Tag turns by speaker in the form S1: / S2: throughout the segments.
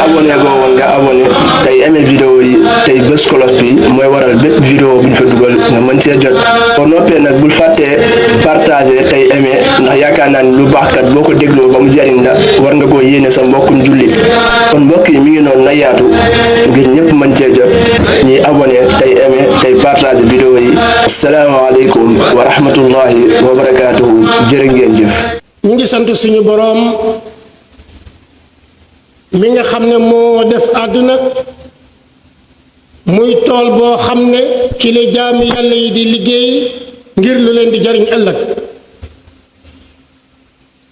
S1: abonné go woon nga abonné tey aimé vidéo yi tey bés cloche bi mooy waral bépp vidéo bu ñu fa dugal nga mën cee jot boo noppee nag bul fàttee partager tey aimé ndax yaakaar naa ni lu baax kat boo ko dégloo ba mu jariñ la war nga koo yéene sa mbokkum jullit kon mbokk yi mi ngi noonu na yaatu ngir ñëpp mën cee jot ñuy abonné tey aimé tey partager vidéo yi asalaamaaleykum wa rahmatullahi wa barakaatuhu jërë ngeen jëf.
S2: ñu ngi sant suñu boroom mi nga xam ne moo def àdduna muy tool boo xam ne ci la jaami yàlla yi di liggéey ngir lu leen di jariñ ëllëg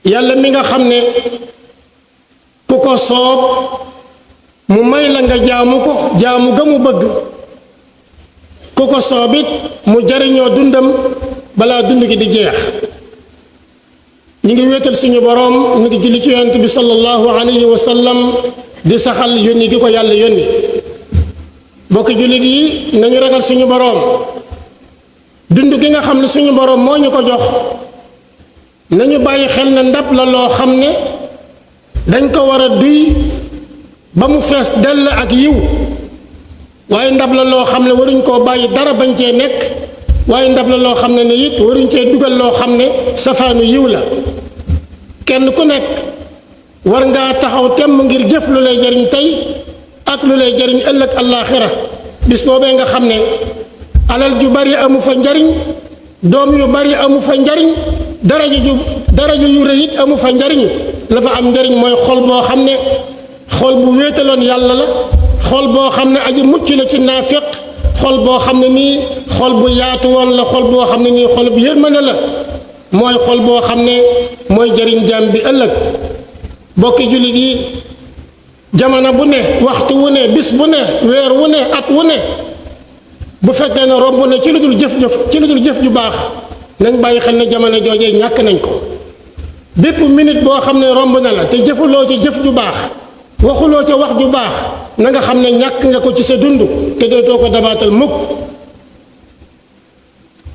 S2: yàlla mi nga xam ne ku ko soob mu may la nga jaamu ko jaamu ga mu bëgg ku ko soobit mu jariñoo dundam balaa dund gi di jeex ñi ngi wéetal suñu boroom ñu ngi julli ci yonent bi sallallahu alayhi wa sallam di saxal yónni gi ko yàlla yónni bokki jullit yi nañu ragal suñu boroom dund gi nga xam ne suñu boroom moo ñu ko jox nañu bàyyi xel ne ndab la loo xam ne dañ ko war a duy ba mu fees dell ak yiw waaye ndab la loo xam ne waruñ koo bàyyi dara bañ cee nekk waaye ndab la loo xam ne ni it waruñ cee dugal loo xam ne safaanu yiw la kenn ku nekk war ngaa taxaw temm ngir jëf lu lay jariñ tey ak lu lay jariñ ëllëg àllaaxira bis boobee nga xam ne alal ju bari amu fa njariñ doom yu bari amu fa njariñ daraja yu rëy it amu fa njariñ la fa am njariñ mooy xol boo xam ne xol bu wéetaloon yàlla la xol boo xam ne aji mucc la ci naafeq xol boo xam ne nii xol bu yaatu woon la xol boo xam ne nii xol bu yërmande la mooy xol boo xam ne mooy jariñ jaam bi ëllëg bokki jullit yi jamono bu ne waxtu wu ne bis bu ne weer wu ne at wu ne bu fekkee ne romb na ci lu dul jëf ju baax nañ bàyyi xel ne jamono joojee ñàkk nañ ko bépp minute boo xam ne romb na la te jëfuloo ci jëf ju baax waxuloo ca wax ju baax na nga xam ne ñàkk nga ko ci sa dund te dootoo ko dabaatal mukk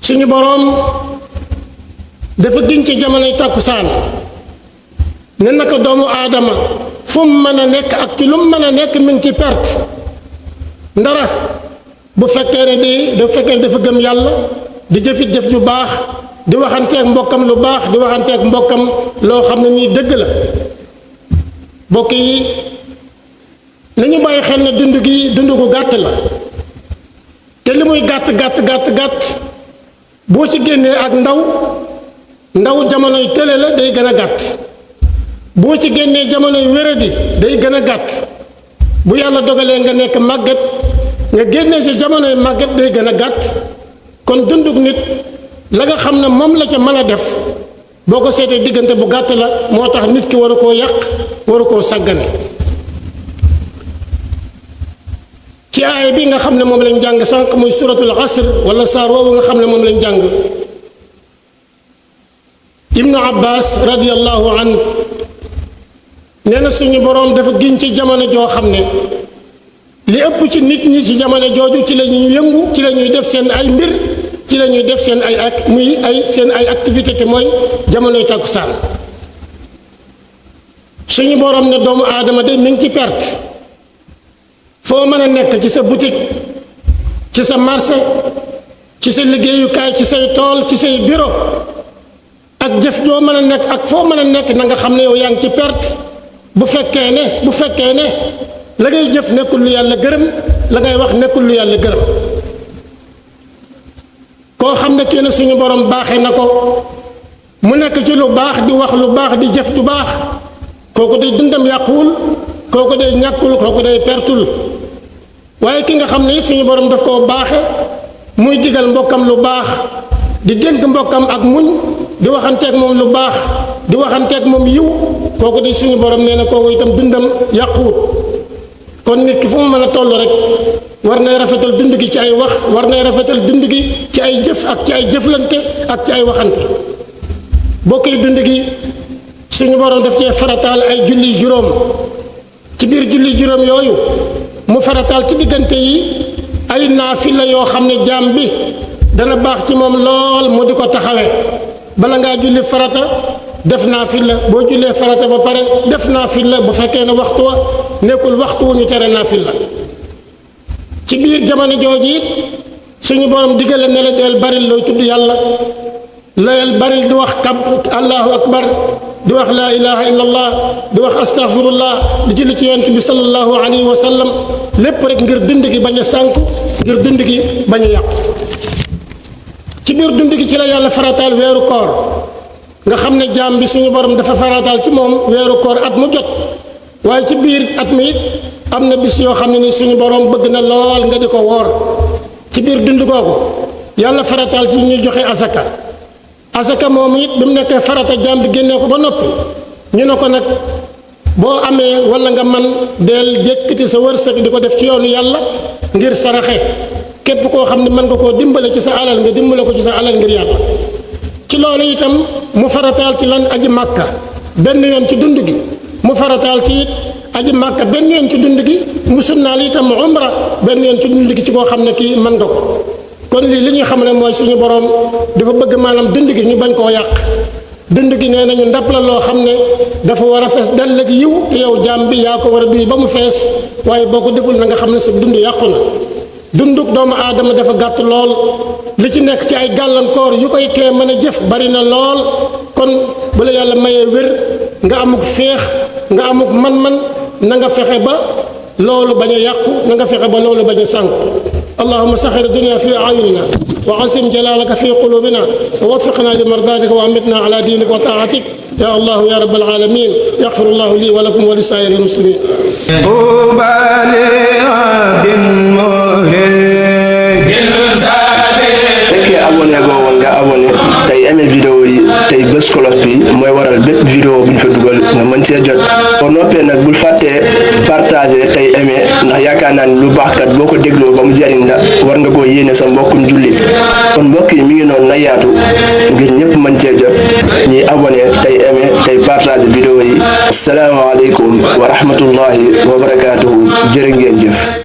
S2: suñu boroom dafa giñ ci jamonoy tàkkusaan ne naka doomu aadama fu mu mën a nekk ak ci lu mu mën a nekk mi ngi ci perte ndara bu fekkee ne dafa gëm yàlla di jëfit jëf ju baax di waxanteeg mbokkam lu baax di waxanteeg mbokkam loo xam ne nii dëgg la bokk yi nañu bàyyi xel ne dund gu gàtt la te li muy gàtt boo ci génnee ak ndaw jamonoy tële la day gën a gàtt boo ci génnee jamonoy wéradi day gën a gàtt bu yàlla dogalee nga nekk màggat nga génnee ci jamonoy màggat day gën a gàtt kon dundug nit la nga xam ne moom la ca mën a def boo ko seetee diggante bu gàtt la moo tax nit ki waru koo yàq waru koo sàggane ci aaya bi nga xam ne moom lañ jàng sànq muy suratul asr wala saar woowu nga xam ne moom lañ jàng ibnu abbas radiyallahu an nee na suñu boroom dafa giñ ci jamono joo xam ne li ëpp ci nit ñi ci jamono jooju ci la ñuy yëngu ci la ñuy def seen ay mbir ci la ñuy def seen ay activité te mooy jamonoy tàkkusaan suñu boroom ne doomu aadama de mi ngi ci perte foo mën a nekk ci sa boutique ci sa marché ci sa liggéeyukaay ci say tool ci say bureau ak jëf joo mën a nekk ak foo mën a nekk na nga xam ne yow yaa ngi ci perte bu fekkee ne la ngay jëf nekkul lu yàlla gërëm la ngay wax nekkul lu yàlla gërëm koo xam ne kenn suñu borom baaxee na ko mu nekk ci lu baax di wax lu baax di jëf ju baax kooku day dundam yàquwul kooku day ñàkkul kooku day pertul waaye ki nga xam ne it suñu borom daf koo baaxe muy digal mbokkam lu baax di dénk mbokkam ak muñ di waxanteeg moom lu baax di waxanteeg moom yiw kooku day suñu borom nee na kooku itam dundam yàquwut kon nit ki fu mu mën a toll rek war nay rafetal dund gi ci ay wax war nay rafetal dund gi ci ay jëf ak ci ay jëflante ak ci ay waxante bokki dund gi suñu borom daf cee farataal ay julli juróom ci biir julli juróom yooyu mu farataal ci diggante yi ay naafila yoo xam ne jaam bi dana baax ci moom lool mu di ko taxawee bala ngaa julli farata def naafila boo jullee farata ba pare def naafila bu fekkee ne waxtu wa nekkul waxtu wu ñu tere naafila ci biir jamono jooju it suñu borom digale ne la del baril looy tudd yàlla layel baril di wax allahu akbar di wax laa ilaha illallah di wax astaghfirullah di julli ci yonent bi sallallahu alayhi wa sallam lépp rek ngir dund gi bañ a sànku ngir dund gi bañ a yàqu ci biir dund gi ci la yàlla farataal weeru koor nga xam ne jaam bi suñu borom dafa farataal ci moom weeru koor at mu jot waaye ci biir at mi it am na bis yoo xam ne ni suñu borom bëgg na lool nga di ko woor ci biir dund googu yàlla farataal ci ñuy joxe asaka asaka moom it bi mu nekkee farata jaam bi génnee ko ba noppi ñu ne ko nag boo amee wala nga man del jékkati sa wërsëg di ko def ci yoonu yàlla ngir saraxe képp koo xam ne mën nga koo dimbale ci sa alal nga dimbale ko ci sa alal ngir yàlla ci loolu itam mu farataal ci lan aji màkka benn yoon ci dund gi mu farataal ci it aji màkka benn yoon ci dund gi mu sunnaal itam umra benn yoon ci dund gi ci koo xam ne kii mën nga ko kon lii li ñuy xam ne mooy suñu borom dafa bëgg maanaam dund gi ñu bañ koo yàq dund gi nee nañu ndab la loo xam ne dafa war a fees dell ak yiw te yow jaam bi yaa ko war a duy ba mu fees waaye boo ko deful na nga xam ne sa dund yàqu na dunduk doomu aadama dafa gàtt lool li ci nekk ci ay gàllankoor yu koy tee mën a jëf bari na lool kon bu la yàlla mayee wér nga amuk féex nga amuk man-man na nga fexe ba loolu bañ a yàqu na nga fexe ba loolu bañ a sànku allahumma saxir dunya fi ayunina wa asim jalalaka fi qulubina wa waffiqna li mardatika wa amitna ala dinika wa taatik ya allah ya rabbal alamin yaghfir allah li wa lakum wa li saa'iril muslimin
S1: fekkee abonné goo woon nga abonné tey aimé vidéo yi tey bés cloche bi mooy waral bépp vidéo bu ñu fa dugal nga mën cee jot boo noppee nag bul fàttee partager tey aimé ndax yaakaar naa ni lu baax kat boo ko dégloo ba mu jariñ la war nga koo yéene sa mbokkum jullit kon mbokk yi mi ngi noonu na yaatu ngir ñëpp mën cee jot ñuy abonné tey aimé tey partager vidéo yi asalaamaaleykum wa rahmatullahi wa barakaatuhu jërë ngeen jëf